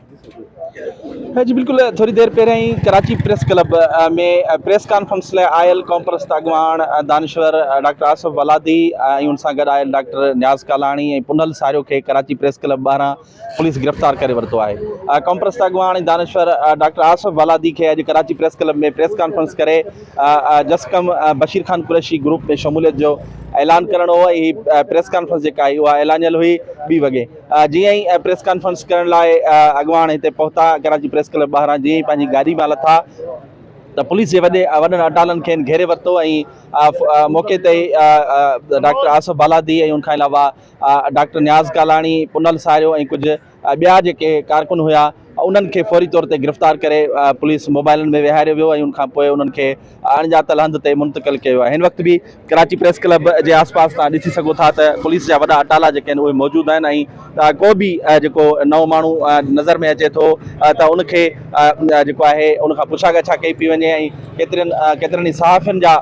جي بلڪل ٿوري دير پهريان ئي Karachi press club ۾ press conference لاء آيل قومپرست اڳواڻ دانشور ڊاڪٽر آصف ولادي ۽ ان سان گڏ آيل ڊاڪٽر نياز ڪالاڻي ۽ پنهل ساريو کي ڪراچي پريس ڪلب ٻاهران پوليس گرفتار ڪري ورتو آهي قومپرست اڳواڻ ۽ دانشور ڊاڪٽر آصف ولادي کي اڄ Karachi press club ۾ press conference ڪري جسقم بشير خان قريشي گروپ ۾ شموليت جو اعلان ڪرڻو هو ۽ هي پريس ڪانفرنس جيڪا آهي اها اعلانيل هئي ٻي وڳي جيئن ئي پريس ڪانفرنس ڪرڻ لاء اڳواڻ هتي پهتا ڪراچي پريس ڪلب ٻاهران جيئن ئي پنهنجي گاڏي مان لٿا ته پوليس جي وڏي وڏن اٽالن کين گهيري ورتو ۽ موقعي تي ئي ڊاڪٽر آصف بالادي ۽ ان کان علاوه ڊاڪٽر نياز ڪالاڻي، پنهل ساريو ۽ ڪجهه ٻيا جيڪي ڪارڪن هيا انهن کي فوري طور تي گرفتار ڪري پوليس موبائلن ۾ ويهاريو ويو ۽ ان کان پوء انهن کي اڻڄاتل هنڌ تي منتقل ڪيو ويو آهي. هن وقت به ڪراچي پريس ڪلب جي آس پاس توهان ڏسي سگهو ٿا ته پوليس جا وڏا اٽالا جيڪي آهن اهي موجود آهن ۽ ڪو به جيڪو نئون ماڻهو نظر ۾ اچي ٿو ته ان کي جيڪو آهي ان کان پڇا ڳاڇا ڪئي پئي وڃي ۽ ڪيترين ڪيترن ئي صحافين جا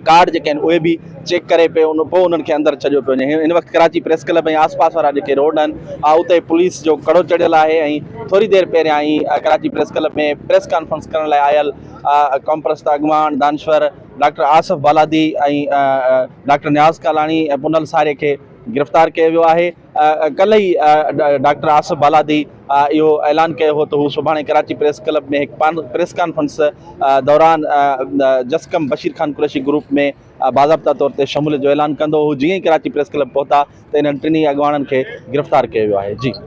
ڪارڊ جيڪي آهن اهي به چيڪ ڪري پي ان پوء انهن کي اندر ڇڏيو پيو وڃي هن وقت ڪراچي پريس ڪلب ۽ آس پاس وارا جيڪي روڊ آهن اتي پوليس جو ڪڙو چڙهيل آهي ۽ ٿوري دير پهريان ئي Karachi press club ۾ press conference ڪرڻ لاء آيل قومپرست اڳواڻ دانشور ڊاڪٽر آصف بالادي ۽ ڊاڪٽر نياز ڪالاڻي ۽ پنهل ساري کي گرفتار ڪيو ويو آهي ڪلهه ئي ڊاڪٽر آصف بالادي اهو اعلان ڪيو هو ته هو سڀاڻي ڪراچي پريس ڪلب ۾ هڪ پريس ڪانفرنس دوران جسقم بشير خان قريشي گروپ ۾ باضابطا طور تي شموليت جو اعلان ڪندو هو جيئن ئي ڪراچي پريس ڪلب پهتا ته انهن ٽنهي اڳواڻن کي گرفتار ڪيو ويو آهي جي.